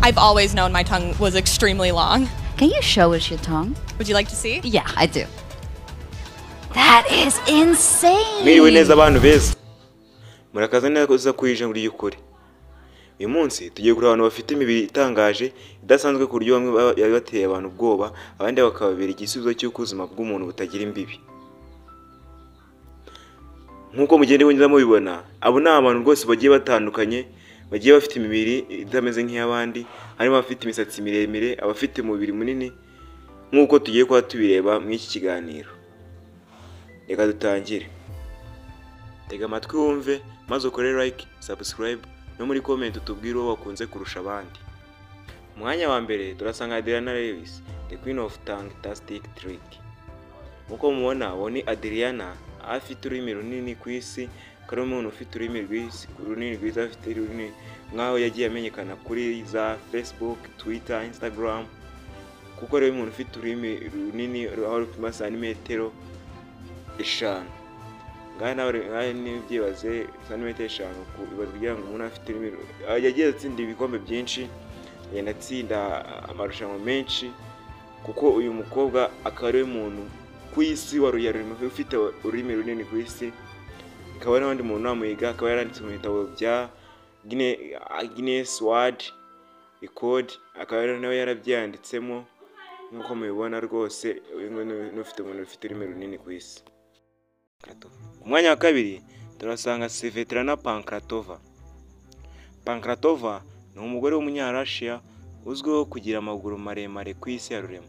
I've always known my tongue was extremely long. Can you show us your tongue? Would you like to see? Yeah, I do. That is insane! Mwiriwe neza abantu beza, murakaza neza ku Ijambo ry'Ukuri. Uyu munsi tugiye kureba abantu bafite imibiri itangaje idasanzwe, ku buryo bamwe bateye abantu ubwoba, abandi bakababera igisubizo cy'uko ubuzima bw'umuntu butagira imbibi. Nk'uko mugenda mugenda mubibona, abo ni abantu rwose bagiye batandukanye, bagiye bafite imibiri itameze nk'iy'abandi, harimo abafite imisatsi miremire, abafite umubiri munini, nk'uko tugiye kuba tubireba muri iki kiganiro. Reka dutangire. Tega amatwi wumve, maze ukore like, subscribe no muri comment utubwire uwo wakunze kurusha abandi. Umwanya wa mbere turasanga Adriana Lewis, the queen of tongue-tastic trick. Nk'uko mubona, uwo ni Adriana, afite ururimi runini ku isi, akaba ari umuntu ufite ururimi runini rwiza, afite ururimi nk'aho yagiye amenyekana kuri za Facebook, Twitter, Instagram, kuko ari umuntu ufite ururimi runini aho rupima santimetero 5. Ngaha nawe nibyibaze santimetero 5 kugira ngo umuntu afite ururimi, yagiye atsinda ibikombe byinshi, agenda atsinda amarushanwa menshi, kuko uyu mukobwa akaba ari we muntu ku isi ufite ururimi runini ku isi. Akaba n'abandi muntu namuhiga, akaba yaranditse mu bitabo bya Guinness World Record, akaba nawe yarabyanditsemo. Nk'uko mubibona rwose, uyu nguyu ufite umuntu ufite ururimi runini ku isi. Ku mwanya wa kabiri turasanga Svetlana Pankratova. Pankratova ni umugore w'umunyarashiya uzwiho kugira amaguru maremare ku isi ya rurema.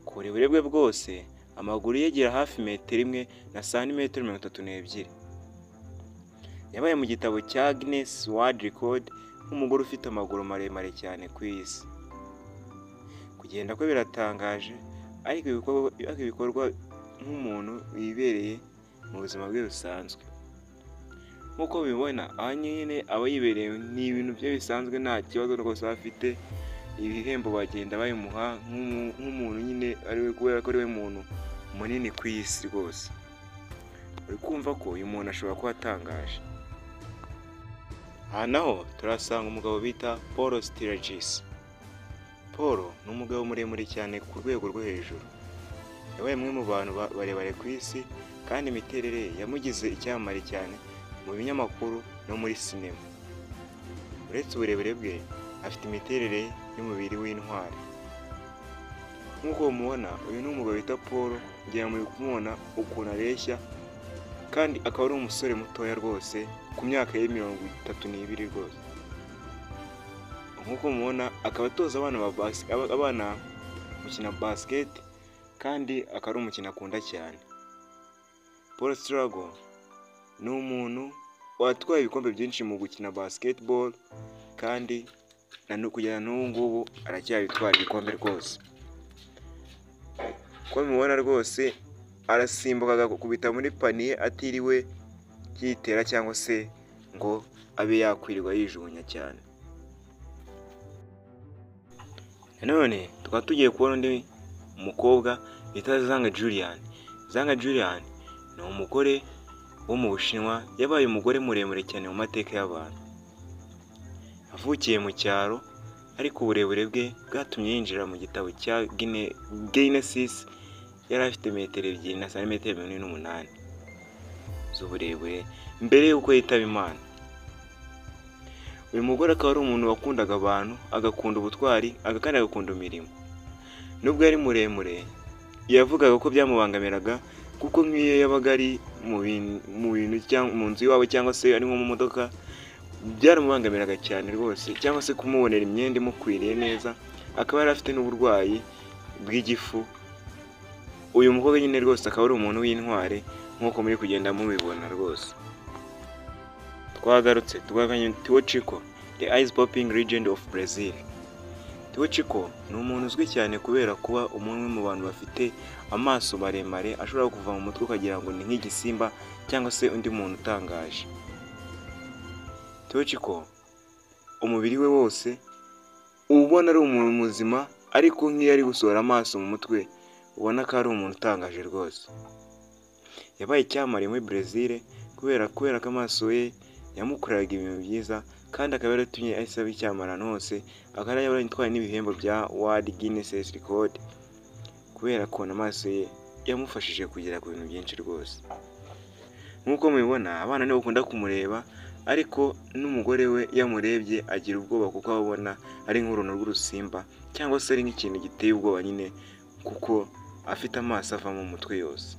Ku burebure bwe bwose, amaguru ye agera hafi metero 1 na santimetero 32. Yabaye mu gitabo cya Guinness World Record nk'umugore ufite amaguru maremare cyane ku isi. Kugenda kwe biratangaje, ariko ibikorwa nk'umuntu wibereye mu buzima bwe busanzwe. Nk'uko mubibona, aha nyine aba yibereye, ni ibintu bye bisanzwe, nta kibazo rwose aba afite. Ibihembo bagenda babimuha nk'umuntu nyine ari we, kubera ko ari we muntu munini ku isi rwose. Uri kumva ko uyu muntu ashobora kuba atangaje. Aha naho turasanga umugabo bita Paul Sturgis. Paul ni umugabo muremure cyane ku rwego rwo hejuru. Yabaye umwe mu bantu barebare ku isi, kandi imiterere ye yamugize icyamamare cyane mu binyamakuru no muri sinema. Uretse uburebure bwe, afite imiterere y'umubiri w'intwari. Nk'uko mubona, uyu ni umugabo bita Paul, ngira muri kumubona ukuntu areshya, kandi akaba ari umusore mutoya rwose ku myaka ye 32 rwose. Nk'uko mubona, akaba atoza abana gukina basket, kandi akaba ari umukino akunda cyane. Paul Sturgis ni umuntu watwaye ibikombe byinshi mu gukina basketball, kandi kugeza n'ubu ngubu aracyabitwara ibikombe rwose. Uko mubibona rwose, arasimbuka agakubita muri panier atiriwe yitera cyangwa se ngo abe yakwirirwa yijugunya cyane. Nanone tukaba tugiye kubona undi mukobwa bita Zhang Julian. Zhang Julian ni umugore wo mu Bushinwa, yabaye umugore muremure cyane mu mateka y'abantu. Avukiye mu cyaro, ariko uburebure bwe bwatumye yinjira mu gitabo cya Guinness. Yari afite metero 2 na santimetero 48 z'uburebure mbere y'uko yitaba Imana. Uyu mugore akaba ari umuntu wakundaga abantu, agakunda ubutwari, kandi agakunda imirimo. Nubwo yari muremure, yavugaga ko byamubangamiraga, kuko nk'iyo yabaga ari mu bintu cyangwa mu nzu iwawe cyangwa se ari nko mu modoka, byaramubangamiraga cyane rwose, cyangwa se kumubonera imyenda imukwiriye neza. Akaba yari afite n'uburwayi bw'igifu. Uyu mukobwa nyine rwose akaba ari umuntu w'intwari, nk'uko muri kugenda mubibona rwose. Twagarutse tugabanya Tio Chico, the ice popping legend of Brazil. Tio Chico ni umuntu uzwi cyane kubera kuba umwe mu bantu bafite amaso maremare, ashobora kuva mu mutwe ukagira ngo ni nk'igisimba cyangwa se undi muntu utangaje. Tio Chico umubiri we wose ubona ari umuntu muzima, ariko nk'iyo ari gusohora amaso mu mutwe ubona ko ari umuntu utangaje rwose. Yabaye icyamamare muri Brazil kubera ko amaso ye yamukoreraga ibintu byiza, kandi akaba yaratumye ahise aba icyamamare ahantu hose, akaba yaratwaye n'ibihembo bya World Guinness Record kubera ko amaso ye yamufashije kugera ku bintu byinshi rwose. Nk'uko mubibona, abana nibo bakunda kumureba, ariko n'umugore we iyo amurebye agira ubwoba kuko aba abona ari nk'uruntu rw'urusimba cyangwa se ari nk'ikintu giteye ubwoba nyine, kuko afite amaso ava mu mutwe yose.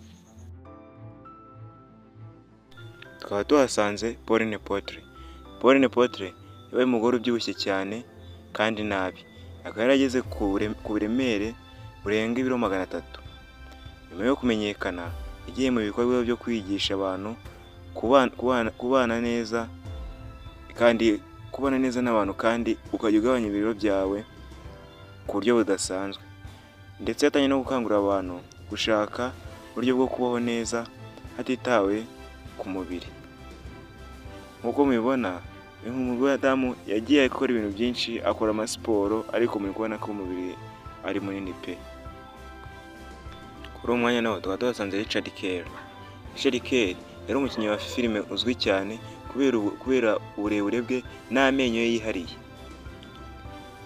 Tukaba tuhasanze Pauline Potre. Pauline Potre yabaye umugore ubyibushye cyane kandi nabi, akaba yarageze ku buremere burenga ibiro 300. Nyuma yo kumenyekana, yagiye mu bikorwa byo kwigisha abantu kubana neza kandi kubana neza n'abantu, kandi ukajya ugabanya ibiro byawe ku buryo budasanzwe. Ndetse yatangiye no gukangurira abantu gushaka uburyo bwo kubaho neza hatitawe ku mubiri. Nk'uko mubibona, uyu mudamu yagiye akora ibintu byinshi, akora amasiporo, ariko muri kubona ko umubiri ari munini pe. Kuri uwo mwanya naho tukaba tuhasanze Richard Kerr. Richard Kerr yari umukinnyi wa filime uzwi cyane kubera uburebure bwe n'amenyo ye yihariye.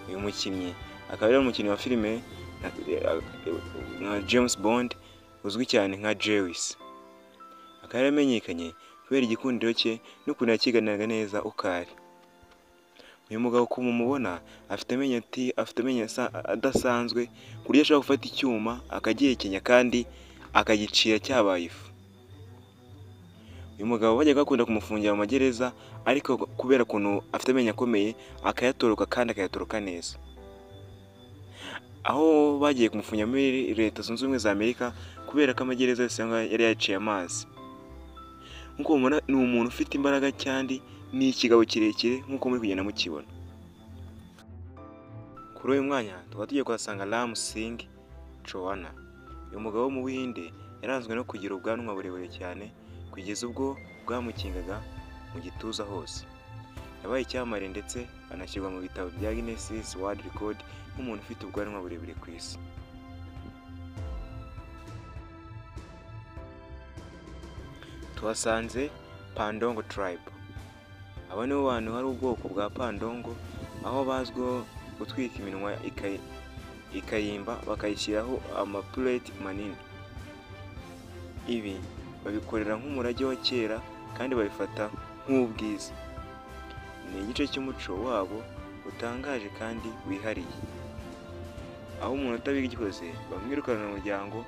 Uyu mukinnyi akaba yari umukinnyi wa filime nka James Bond uzwi cyane nka Jewis. Akaba yaramenyekanye kubera igikundiro cye n'ukuntu yakiganiraga neza uko ari. Uyu mugabo uko mumubona afite amenyo adasanzwe, ku buryo ashobora gufata icyuma akagihekenya kandi akagicira cyabaye ifu. Uyu mugabo bajyaga bakunda kumufungira mu magereza, ariko kubera ukuntu afite amenyo akomeye akayatoroka kandi akayatoroka neza. Aho bagiye kumufungira muri Leta Zunze Ubumwe za Amerika kubera ko amagereza yose yari yaciye amazi. Nk'uko mubona, ni umuntu ufite imbaraga cyane, ni ikigabo kirekire nk'uko muri kugenda mukibona. Kuri uyu mwanya tukaba tugiye kuhasanga Ram Singh Chauhan. Uyu mugabo wo mu Buhinde yaranzwe no kugira ubwanwa burebure cyane kugeza ubwo bwamukingaga mu gituza hose. Yabaye icyamamare ndetse anashyirwa mu bitabo bya Guinness World Record nk'umuntu ufite ubwanwa burebure ku isi. Tuhasanze Pandongo Tribe. Aba nibo bantu hari ubwoko bwa Pandongo, aho bazwiho gutwika iminwa ikayimba bakayishyiraho amapuleti manini. Ibi babikorera nk'umurage wa kera kandi babifata nk'ubwiza. Ni igice cy'umuco wabo utangaje kandi wihariye, aho umuntu utabikoze bamwirukana mu muryango,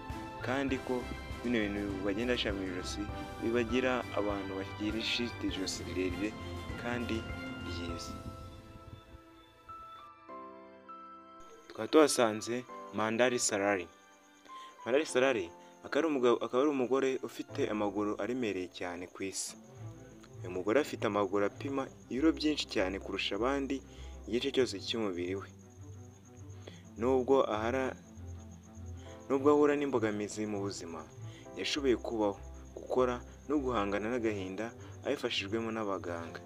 kandi ko bino bintu bagenda bashyira mu ijosi bibagira abantu bagira ijosi rirerire kandi ryiza. Tukaba tuhasanze Mandari Sarari. Mandari Sarari akaba ari umugore ufite amaguru aremereye cyane ku isi. Uyu mugore afite amaguru apima ibiro byinshi cyane kurusha abandi igice cyose cy'umubiri we. Nubwo ahura n'imbogamizi mu buzima, yashoboye kubaho, gukora no guhangana n'agahinda abifashijwemo n'abaganga.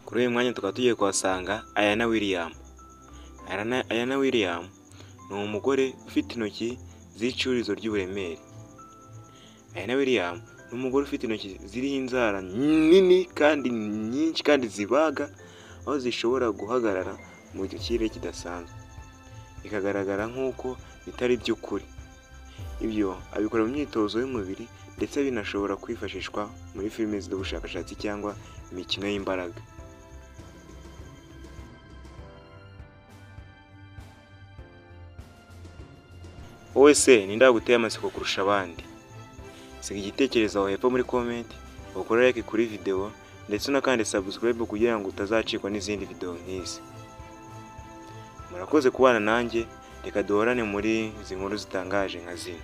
Kuri uyu mwanya tukaba tugiye kuhasanga Ayana William. Ayana William ni umugore ufite intoki z'icurizo ry'uburemere. Ayana William ni umugore ufite intoki ziriho inzara nini kandi nyinshi kandi zibaga, aho zishobora guhagarara mu kirere kidasanzwe, bikagaragara nk'uko bitari iby'ukuri. Ibyo abikora mu myitozo y'umubiri ndetse binashobora kwifashishwa muri filime z'ubushakashatsi cyangwa imikino y'imbaraga. Wowe se ninde waguteye amatsiko kurusha abandi? Siga igitekerezo aho hepfo muri comment, ukore like kuri video ndetse unakande subscribe kugira ngo utazacikwa n'izindi video nk'izi. Murakoze kubana nanjye, reka duhorane muri izi nkuru zitangaje nka zino.